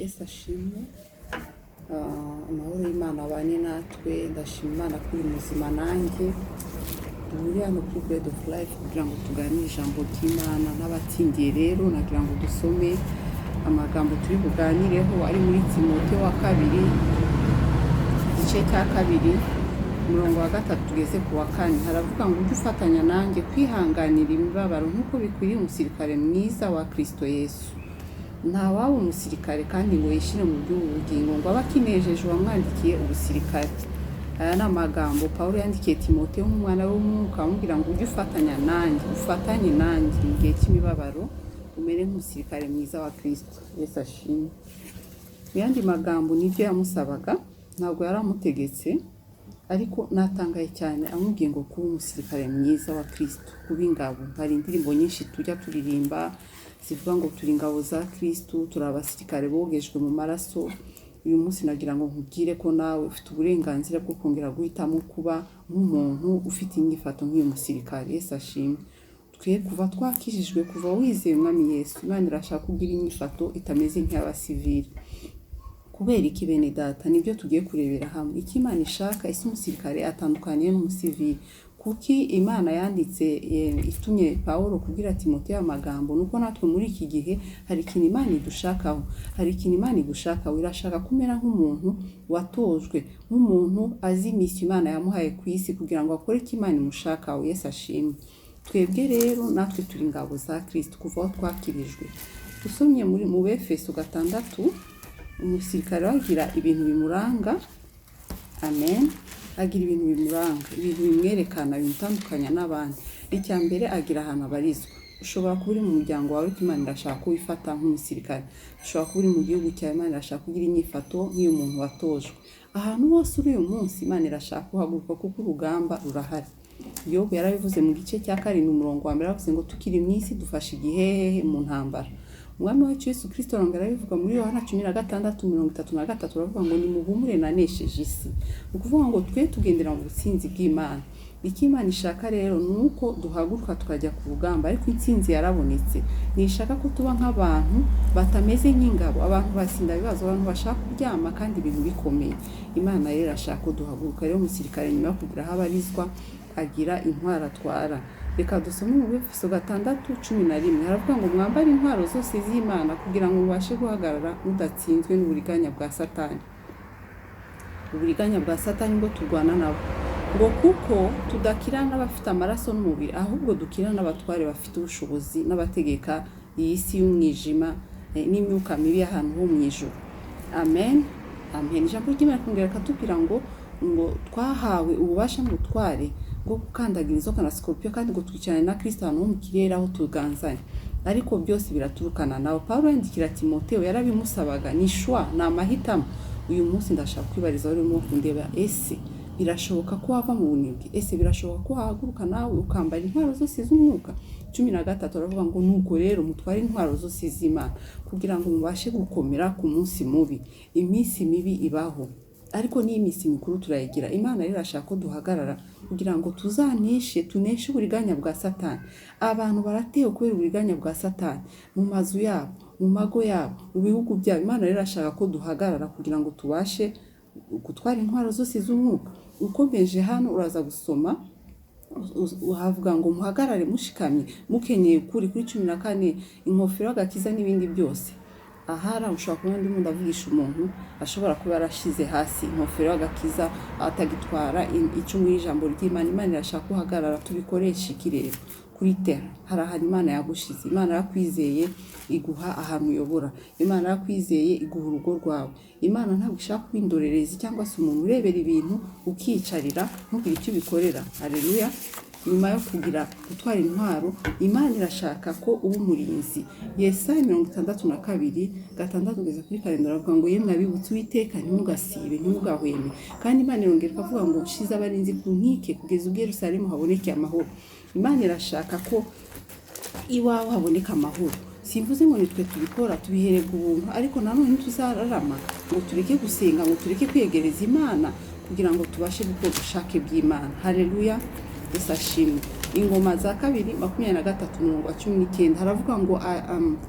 Yesu ashimwe. Amahoro y'Imana abane natwe. Ndashima Imana ko uri muzima. Nanjye duhuriye hano kuri Bread of Life kugira ngo tuganire ijambo ry'Imana. N'abatindiye rero, nagira ngo dusome amagambo turi buganireho ari muri Timote wa kabiri, igice cya kabiri, umurongo wa gatatu tugeze ku wa kane. Haravuga ngo: "Ujye ufatanya nanjye kwihanganira imibabaro nk'uko bikwiriye umusirikare mwiza wa Kristo Yesu. Nta waba umusirikare kandi ngo yishyire mu by'ubu bugingo ngo abe akinejeje uwamwandikiye ubusirikare." Aya ni amagambo Pawulo yandikiye Timoteyo nk'umwana w'umwuka, amubwira ngo: "Ujye ufatanya nanjye, ufatanye nanjye mu gihe cy'imibabaro, umere nk'umusirikare mwiza wa Kristo." Yesu ashimwe. Mu yandi magambo, nibyo yamusabaga, ntabwo yari amutegetse. Ariko natangaye cyane amubwiye ngo kuba umusirikare mwiza wa Kristo, kuba ingabo. Hari indirimbo nyinshi tujya turirimba zivuga ngo turi ingabo za Kristo, turi abasirikare bogejwe mu maraso. Uyu munsi nagira ngo nkubwire ko nawe ufite uburenganzira bwo kongera guhitamo kuba nk'umuntu ufite inyifato nk'uyu musirikare. Yesu ashimwe. Twe kuva twakijijwe, kuva wizeye Umwami Yesu, Imana irashaka kugira inyifato itameze nk'iy'abasivili. Kubera iki, bene data? Nibyo tugiye kurebera hamwe, icyo Imana ishaka. Ese umusirikare atandukaniye n'umusivili? Kuki Imana yanditse, itumye Pawulo kubwira Timoteyo amagambo? Nuko natwe muri iki gihe hari ikintu Imana idushakaho, hari ikintu Imana igushakaho. Irashaka kumera nk'umuntu watojwe, nk'umuntu azi mission Imana yamuhaye ku isi kugira ngo akore icyo Imana imushakaho. Yesu ashimwe. Twebwe rero natwe turi ingabo za Kristo kuva aho twakirijwe. Usomye muri mu Befeso gatandatu, umusirikare agira ibintu bimuranga. Amen. Agira ibintu bimuranga, ibintu bimwerekana, bimutandukanya n'abandi. Icya mbere, agira ahantu abarizwa. Ushobora kuba uri mu muryango wawe, ariko Imana irashaka ko wifata nk'umusirikare. Ushobora kuba uri mu gihugu cyawe, Imana irashaka kugira inyifato nk'iy'umuntu watojwe. Ahantu hose uri uyu munsi, Imana irashaka uhaguruka, kuko urugamba rurahari. Yobu yarabivuze mu gice cya karindwi, umurongo wa mbere. Yaravuze ngo: "Tukiri mu isi dufashe igihehehe mu ntambara." Umwami wacu Yesu Kirisito arongera arabivuga muri Yohana 16:33, aravuga ngo: "Nimuhumure, nanesheje isi." Ni ukuvuga ngo twe tugendera mu butsinzi bw'Imana. Icyo Imana ishaka rero ni uko duhaguruka tukajya ku rugamba, ariko intsinzi yarabonetse. Ntishaka ko tuba nk'abantu batameze nk'ingabo, abantu basinda ibibazo, abantu bashaka kuryama kandi ibintu bikomeye. Imana rero irashaka ko duhaguruka. Rero umusirikare, nyuma yo kugira aho abarizwa, agira intwaro atwara. Reka dusome mu Befeso 6:11. Haravuga ngo: "Mwambare intwaro zose z'Imana kugira ngo mubashe guhagarara mudatsinzwe n'uburiganya bwa Satani." Uburiganya bwa Satani bwo turwana nabo, ngo kuko tudakira n'abafite amaraso n'umubiri, ahubwo dukira n'abatware bafite ubushobozi n'abategeka iyi si y'umwijima, n'imyuka mibi y'ahantu ho mu ijuru. Amen, amen. Ijambo ry'Imana rikongera rikatubwira ngo twahawe ububasha n'ubutware bwo gukandagira inzoka na sikorupiyo, kandi ngo twicarane na Kristo ahantu ho mu kirere aho tuganzanye. Ariko byose biraturukana nawe. Pawulo yandikira Timoteyo yarabimusabaga. Ni choix, ni amahitamo. Uyu munsi ndashaka kwibariza urimo kundeba: ese birashoboka ko wava mu bunebwe? Ese birashoboka ko wahaguruka nawe ukambara intwaro zose z'umwuka? 13 aravuga ngo: "Nuko rero mutware intwaro zose z'Imana kugira ngo mubashe gukomera ku munsi mubi." Iminsi mibi ibaho, ariko n'iyi minsi mikuru turayigira. Imana rero irashaka ko duhagarara kugira ngo tuzaneshe, tuneshe uburiganya bwa Satani. Abantu baratewe kubera uburiganya bwa Satani mu mazu yabo, mu mago yabo, mu bihugu byabo. Imana rero irashaka ko duhagarara kugira ngo tubashe gutwara intwaro zose z'umwuka. Ukomeje hano uraza gusoma, havuga ngo: "Muhagarare mushikamye, mukenyeye ukuri." Kuri 14, inkofero y'agakiza n'ibindi byose. Ahari aho ushobora kubona ndimo ndavugisha umuntu ashobora kuba yarashize hasi inkofero y'agakiza, atagitwara icumu y'ijambo ry'Imana. Imana irashaka uhagarara. Tubikoresha iki rero kuri terrain? Hari ahantu Imana yagushize. Imana yakwizeye iguha ahantu uyobora. Imana yakwizeye iguha urugo rwawe. Imana ntabwo ishaka kuba indorerezi cyangwa se umuntu urebera ibintu, ukiyicarira ntugire icyo ubikorera. Hareruya. Nyuma yo kugira gutwara intwaro, Imana irashaka ko uba umurinzi. Yesaya 62:6 kugeza kuri 7 aravuga ngo: "Yemwe abibutse Uwiteka, ntimugasibe, ntimugahweme." Kandi Imana irongera ikavuga ngo: "Nshize abarinzi ku nkike kugeza ubwo Yerusalemu habonekeye amahoro." Imana irashaka ko iwawe haboneka amahoro. Simvuze ngo nitwe tubikora, tubihererwa ubuntu, ariko nanone ntituzararama ngo tureke gusenga, ngo tureke kwiyegereza Imana kugira ngo tubashe gukora ubushake bw'Imana. Hareruya. Yesu ashimwe. Ingoma za kabiri 23 umurongo wa 19 haravuga ngo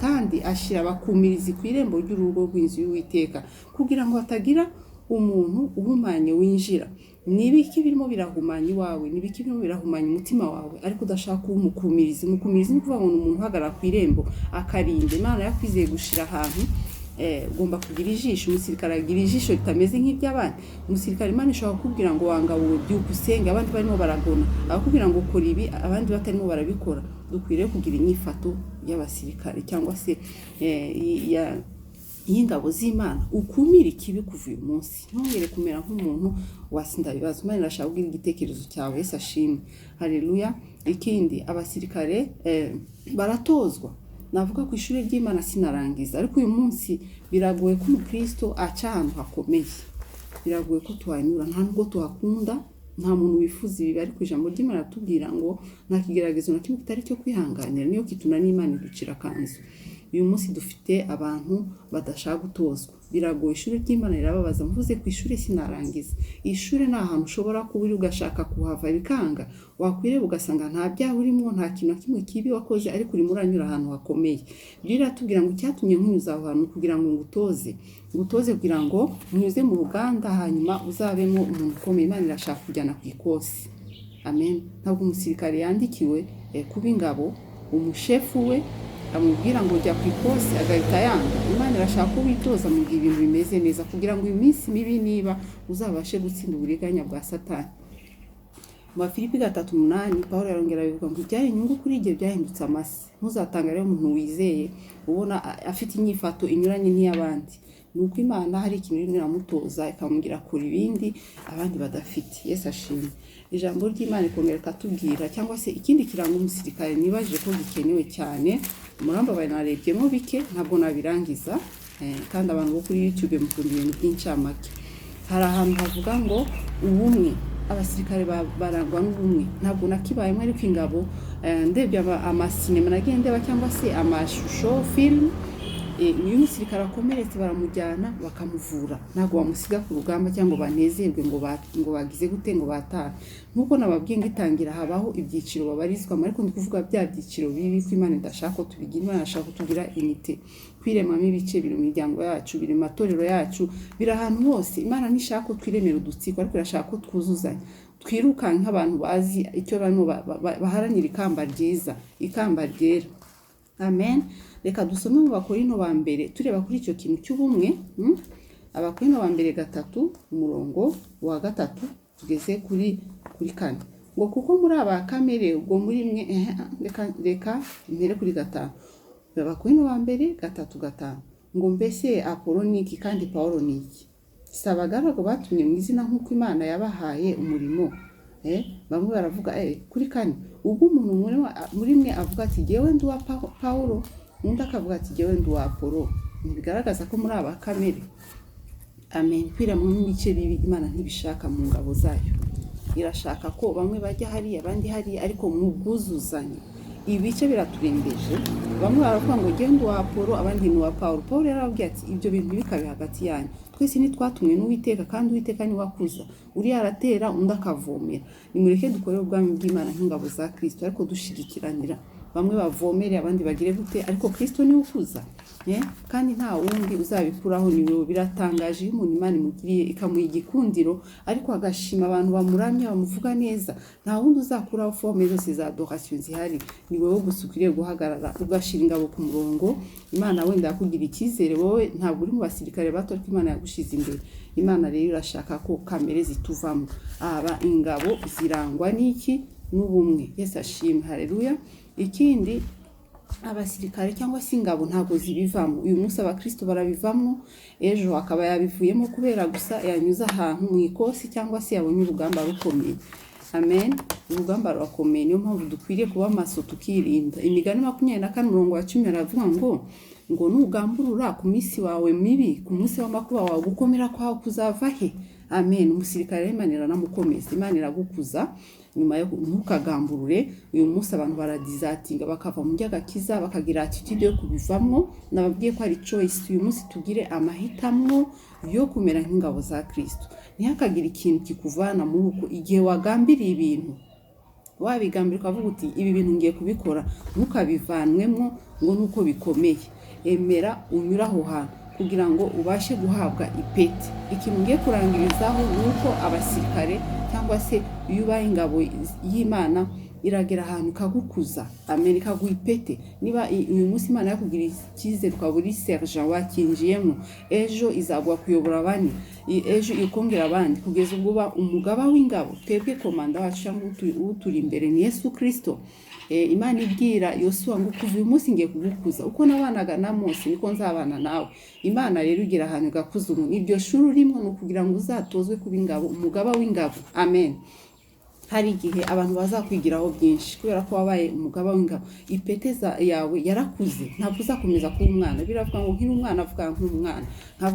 kandi ashyira abakumirizi ku irembo ry'urugo rw'inzu y'Uwiteka kugira ngo hatagira umuntu uhumanye winjira. Ni ibiki birimo birahumanya iwawe? Ni ibiki birimo birahumanya umutima wawe ariko udashaka kuba umukumirizi? Umukumirizi ni ukuvuga ngo ni umuntu uhagarara ku irembo akarinda. Imana yakwizeye gushira ahantu, ugomba kugira ijisho. Umusirikare agira ijisho ritameze nk'iry'abandi. Umusirikare, Imana ishobora kukubwira ngo wangabuwe, byuka usenge, abandi barimo baragona, abakubwira ngo kora ibi, abandi batarimo barabikora. Dukwiriye kugira inyifato y'abasirikare cyangwa se y'ingabo z'Imana. Ukumire ikibi kuva uyu munsi, ntongere kumera nk'umuntu wasinda ibibazo. Imana irashaka kubwira igitekerezo cyawe. Yesu ashimwe, haleluya. Ikindi, abasirikare baratozwa. Navuga ku ishuri ry'Imana sinarangiza, ariko uyu munsi biragoye ko umukristo aca ahantu hakomeye, biragoye ko tuhanyura, nta nubwo tuhakunda, nta muntu wifuza ibi. Ariko ijambo ry'Imana riratubwira ngo nta kigeragezo na kimwe kitari cyo kwihanganira, niyo kitunaniye Imana iducira akanzu. Uyu munsi dufite abantu badashaka gutozwa, biragoye. Ishuri ry'Imana rirababaza. Mvuze ku ishuri sinarangiza. Ishuri ni ahantu ushobora kuba uri ugashaka kuhava bikanga, wakwireba ugasanga nta byaha urimo, nta kintu na kimwe kibi wakoze, ariko urimo uranyura ahantu hakomeye. Bibiliya iratubwira ngo icyatumye nkunyuza aho hantu kugira ngo ngutoze, ngutoze kugira ngo unyuze mu ruganda, hanyuma uzabemo umuntu ukomeye. Imana irashaka kujyana ku ikosi. Amen. Ntabwo umusirikare yandikiwe kuba ingabo, umushefu we amubwira ngo jya ku ikosi agahita yanga. Imana irashaka ko witoza mu gihe ibintu bimeze neza, kugira ngo iminsi mibi niba uzabashe gutsinda uburiganya bwa Satani. Mu Bafilipi 3:8, Pawulo yarongera abivuga ngo ibyari inyungu kuri ibyo byahindutse amase. Ntuzatangare umuntu wizeye ubona afite inyifato inyuranye n'iy'abandi, ni uko Imana hari ikintu irimo iramutoza, ikamubwira kora ibindi abandi badafite. Yesu ashimwe. Ijambo ry'Imana ikongera ikatubwira, cyangwa se ikindi kiranga umusirikare nibajije ko gikenewe cyane. Murambabaye, narebyemo bike, ntabwo nabirangiza, kandi abantu bo kuri YouTube mukunda ibintu by'incamake. Hari ahantu havuga ngo ubumwe, abasirikare barangwa n'ubumwe. Ntabwo nakibayemo, ariko ingabo, ndebye amasinema nagiye ndeba cyangwa se amashusho, filime, iyo umusirikare akomeretse baramujyana bakamuvura, ntabwo bamusiga ku rugamba cyangwa ngo banezerwe ngo bagize gute, ngo batahe. Nk'uko nababwiye ngo itangira habaho ibyiciro babarizwamo, ariko ndi kuvuga bya byiciro bibi ko Imana idashaka ko tubigira. Imana irashaka ko tugira unité. Kwiremamo ibice biri mu miryango yacu, biri mu matorero yacu, biri ahantu hose. Imana ntishaka ko twiremera udutsiko, ariko irashaka ko twuzuzanya, twirukanka nk'abantu bazi icyo barimo, baharanira ikamba ryiza, ikamba ryera. Amen. Reka dusome mu Bakorino ba mbere, tureba kuri icyo kintu cy'ubumwe. Abakorino ba mbere 3, umurongo wa 3 tugeze kuri 4, ngo kuko muri aba kamere ubwo muri mwe. Reka mpere kuri 5. Abakorino ba mbere 3 5 ngo mbese Apolo ni iki, kandi Pawulo ni iki? Si abagaragu batumye mu izina nk'uko Imana yabahaye umurimo? Bamwe baravuga, kuri 4, ubwo umuntu muri mwe avuga ati jyewe ndi uwa Pawulo, undi akavuga ati jyewe ndi uwa Apolo, ntibigaragaza ko muri aba kamere? Amen. Kwiremamo ibice bibi Imana ntibishaka mu ngabo zayo. Irashaka ko bamwe bajya hariya, abandi hariya, ariko mu bwuzuzanye. Ibice biraturembeje. Bamwe baravuga ngo genda uwa Apolo, abandi ni uwa Pawulo. Pawulo yarababwiye ati ibyo bintu ntibikabe hagati yanyu. Twese ntitwatumwe n'Uwiteka? Kandi Uwiteka niwe akuza, uriya aratera, undi akavomera. Nimureke dukore ubwami bw'Imana nk'ingabo za Kristo, ariko dushigikiranira. Bamwe bavomere, abandi bagire gute, ariko Kristo niwe ukuza. Kandi nta wundi uzabikuraho, ni wowe. Biratangaje iyo umuntu Imana imugiriye, ikamuha igikundiro, ariko agashima abantu bamuramya, bamuvuga neza. Nta wundi uzakuraho forme zose za adoration zihari, ni wowe gusa ukwiriye guhagarara ugashyira ingabo ku murongo. Imana wenda yakugira icyizere, wowe ntabwo uri mu basirikare bato, ariko Imana yagushize imbere. Imana rero irashaka ko kamere zituvamo. Aba ingabo zirangwa n'iki? N'ubumwe. Yesu ashimwe, haleluya. Ikindi, abasirikare cyangwa se ingabo ntabwo zibivamo. Uyu munsi abakristo barabivamo, ejo akaba yabivuyemo kubera gusa yanyuze ahantu mu ikosi cyangwa se yabonye urugamba rukomeye. Amen. Urugamba rurakomeye, niyo mpamvu dukwiriye kuba maso tukirinda. Imigani 24 umurongo wa 10 aravuga ngo nugamburura ku minsi wawe mibi, ku munsi w'amakuba wawe, gukomera kwawe kuzava he? Amen. Umusirikare, Imana iranamukomeza, Imana iragukuza nyuma yo ntukagamburure. Uyu munsi abantu baradizatinga, bakava mu by'agakiza, bakagira attitude yo kubivamo. Nababwiye ko ari choice. Uyu munsi tugire amahitamo yo kumera nk'ingabo za Kristo. Ntihakagire ikintu kikuvana muri uko igihe wagambiriye ibintu. Wabigambira ukavuga uti: "Ibi bintu ngiye kubikora," ntukabivanwemo ngo nuko bikomeye. Emera unyure aho hantu kugira ngo ubashe guhabwa ipeti. Ikintu ngiye kurangirizaho ni uko abasirikare, cyangwa se iyo ubaye ingabo y'Imana, iragera ahantu ikagukuza, amen, ikaguha ipete. Niba uyu munsi Imana yakugiriye icyizere ukaba uri sergent, wakinjiyemo, ejo izaguha kuyobora abandi, ejo ikongera abandi, kugeza ubwo uba umugaba w'ingabo. Twebwe komanda wacu cyangwa uturi imbere ni Yesu Kirisito. Imana ibwira Yosuwa ngo: "Kuva uyu munsi ngiye kugukuza, uko nabanaga na Mose niko nzabana nawe." Imana rero igira ahantu igakuza umuntu. Iryo shuri urimo ni ukugira ngo uzatozwe kuba ingabo, umugaba w'ingabo, amen. Hari igihe abantu bazakwigiraho byinshi kubera ko wabaye umugaba w'ingabo. Ipete yawe yarakuze, ntabwo uzakomeza kuba umwana. Biravuga ngo nkiri umwana avuga nk'umwana,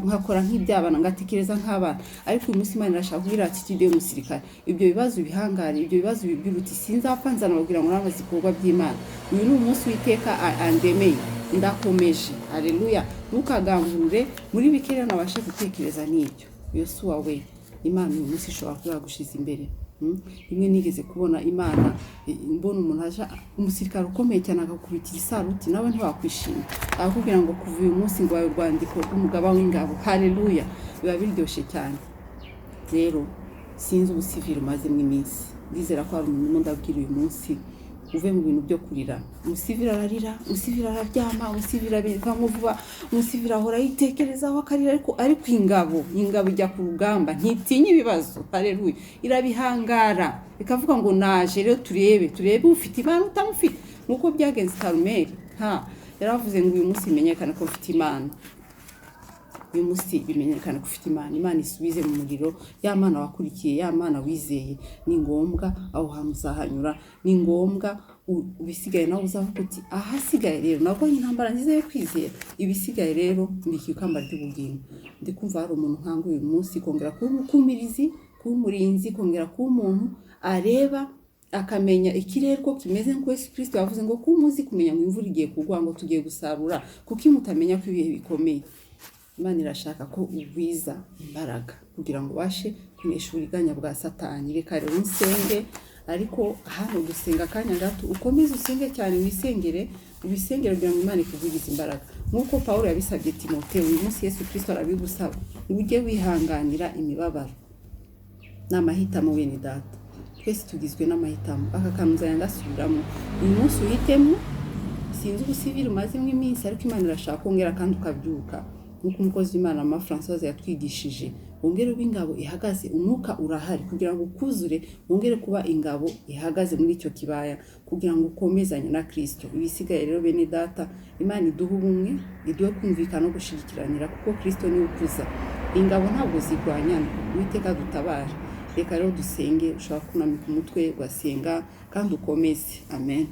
nkakora nk'iby'abana, ngatekereza nk'abana. Ariko uyu munsi Imana irashaka kubwira attitude y'umusirikare. Ibyo bibazo bihangare, ibyo bibazo bibwira uti: "Sinzapfa nzanababwira ngo namaze ibikorwa by'Imana. Uyu ni umunsi w'iteka andemeye, ndakomeje." Aleluya. Ntukagamburure muri bike. Rero nabashe gutekereza n'ibyo Yosuwa we, Imana uyu munsi ishobora kuba yagushize imbere. Rimwe nigeze kubona Imana, mbona umuntu aje, umusirikare ukomeye cyane, agakubitira isaruti, nawe ntiwakwishima, akakubwira ngo kuva uyu munsi ngo wawe urwandiko rw'umugaba w'ingabo. Haleluya, biba biryoshye cyane. Rero sinzi ubusivili umazemo iminsi, ndizera ko hari umuntu urimo ndabwira uyu munsi. Uve mu bintu byo kurira. Umusivili ararira, umusivili araryama, umusivili abivamo vuba, umusivili ahora yitekerezaho akarira, ariko ingabo ijya ku rugamba ntitinya ibibazo. Haleluya, irabihangara ikavuga ngo: "Naje rero turebe, turebe ufite Imana, utamufite." Nk'uko byagenze Karumeli, ha yaravuze ngo: "Uyu munsi bimenyekane ko mfite Imana." Uyu munsi bimenyekane ko ufite Imana. Imana isubize mu muriro ya Mana wakurikiye, ya Mana wizeye. Ni ngombwa, aho hantu uzahanyura, ni ngombwa. Ibisigaye nawe uzavuga uti: "Ahasigaye rero nabonye intambara nziza yo kwizera, ibisigaye rero mbikiye ikamba ry'ubugingo." Ndi kumva hari umuntu nkanga uyu munsi kongera kuba umukumirizi, kuba umurinzi, kongera kuba umuntu areba akamenya ikirere ko kimeze, nk'uko Yesu Kirisito yavuze ngo kuba umuzi kumenya ngo imvura igiye kugwa, ngo tugiye gusarura, kuko iyo mutamenya ko ibihe bikomeye. Imana irashaka ko ugwiza imbaraga kugira ngo ubashe kunesha uburiganya bwa Satani. Reka rero nsenge, ariko hano gusenga akanya gato, ukomeze usenge cyane, wisengere, ubisengere kugira ngo Imana ikugwirize imbaraga, nk'uko Pawulo yabisabye Timoteyo. Uyu munsi Yesu Kirisito arabigusaba ngo ujye wihanganira imibabaro. Ni amahitamo, bene data, twese tugizwe n'amahitamo. Aka kantu nzajya ngasubiramo. Uyu munsi uhitemo. Sinzi ubusivili umazemo iminsi, ariko Imana irashaka kongera kandi ukabyuka, nk'uko umukozi w'Imana Mama Francoise yatwigishije. Wongere ube ingabo ihagaze. Umwuka urahari kugira ngo ukuzure, wongere kuba ingabo ihagaze muri icyo kibaya, kugira ngo ukomezanye na Kirisito. Ibisigaye rero, bene data, Imana iduhe ubumwe, iduhe kumvikana no gushigikiranira, kuko Kirisito niwe ukuza. Ingabo ntabwo zirwanyana. Uwiteka dutabare. Reka rero dusenge. Ushobora kunamika umutwe ugasenga kandi ukomeze. Amen.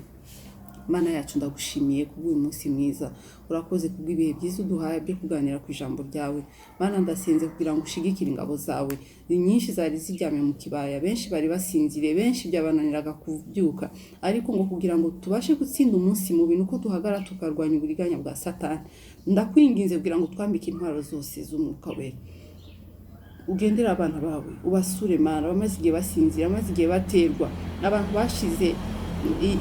Mana yacu, ndagushimiye kubw'uyu munsi mwiza. Urakoze kubw'ibihe byiza uduhaye byo kuganira ku ijambo ryawe. Mana, ndasenze kugira ngo ushigikire ingabo zawe. Ni nyinshi zari ziryamye mu kibaya, benshi bari basinziriye, benshi byabananiraga kubyuka, ariko ngo kugira ngo tubashe gutsinda umunsi mubi nuko duhagarara tukarwanya uburiganya bwa Satani. Ndakwinginze kugira ngo twambike intwaro zose z'Umwuka Wera, ugendere abana bawe, ubasure Mana, bamaze igihe basinzira, bamaze igihe baterwa, abantu bashize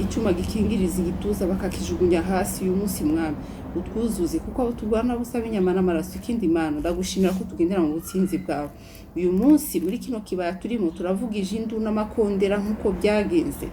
icyuma gikingiriza igituza bakakijugunya hasi. Uyu munsi, Mwami, utwuzuze, kuko abo turwana busaba inyama n'amaraso. Ikindi Mana, ndagushimira ko tugendera mu butsinzi bwawe. Uyu munsi muri kino kibaya turimo turavugije induru n'amakondera, nk'uko byagenze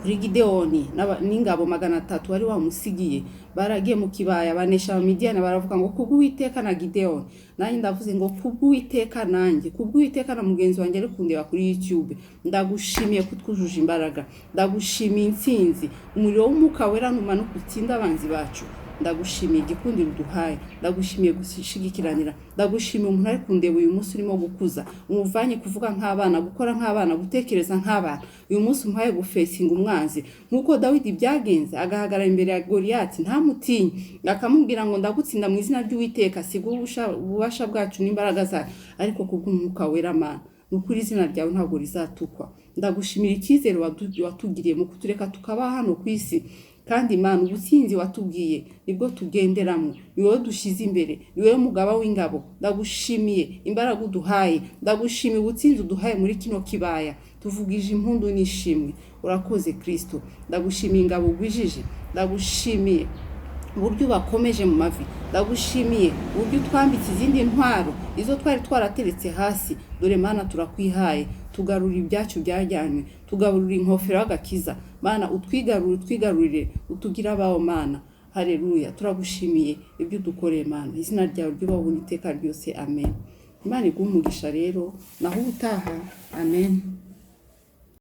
kuri Gideyoni n'ingabo 300 wari wamusigiye. Baragiye mu kibaya banesha Abamidiyani, baravuga ngo: "Kubw'Uwiteka na Gideyoni." Nanjye ndavuze ngo: "Kubw'Uwiteka nanjye, kubw'Uwiteka na mugenzi wanjye ari kundeba kuri YouTube." Ndagushimiye ko utwujuje imbaraga, ndagushimiye intsinzi. Umuriro w'Umwuka Wera numanuka utsinde abanzi bacu. Ndagushimiye igikundiro uduhaye, ndagushimiye gushigikiranira, ndagushimiye umuntu ari kundeba uyu munsi urimo gukuza, umuvanye kuvuga nk'abana, gukora nk'abana, gutekereza nk'abana. Uyu munsi umuhaye gufesinga umwanzi, nk'uko Dawidi byagenze agahagarara imbere ya Goliyati ntamutinye, akamubwira ngo: "Ndagutsinda mu izina ry'Uwiteka." Si ububasha bwacu n'imbaraga zacu, ariko kubw'Umwuka Wera. Mana, ni ukuri izina ryawe ntabwo rizatukwa. Ndagushimira icyizere watugiriye mu kutureka tukaba hano ku isi. Kandi Imana, ubutsinzi watubwiye nibwo tugenderamo, ni wowe dushyize imbere, ni wowe mugaba w'ingabo. Ndagushimiye imbaraga uduhaye, ndagushimiye ubutsinzi uduhaye muri kino kibaya. Tuvugije impundu n'ishimwe. Urakoze Kristo. Ndagushimiye ingabo ugwijije, ndagushimiye uburyo ubakomeje mu mavi, ndagushimiye uburyo utwambitse izindi ntwaro, izo twari twarateretse hasi. Dore Mana, turakwihaye, tugarura ibyacu byajyanywe, tugaburira inkofero y'agakiza. Mana, utwigarure, utwigarurire, utugire abawe Mana. Hareruya, turagushimiye ibyo udukoreye Mana. Izina ryawe ryubahwe iteka ryose, amen. Imana iguhe umugisha rero, naho ubutaha, amen.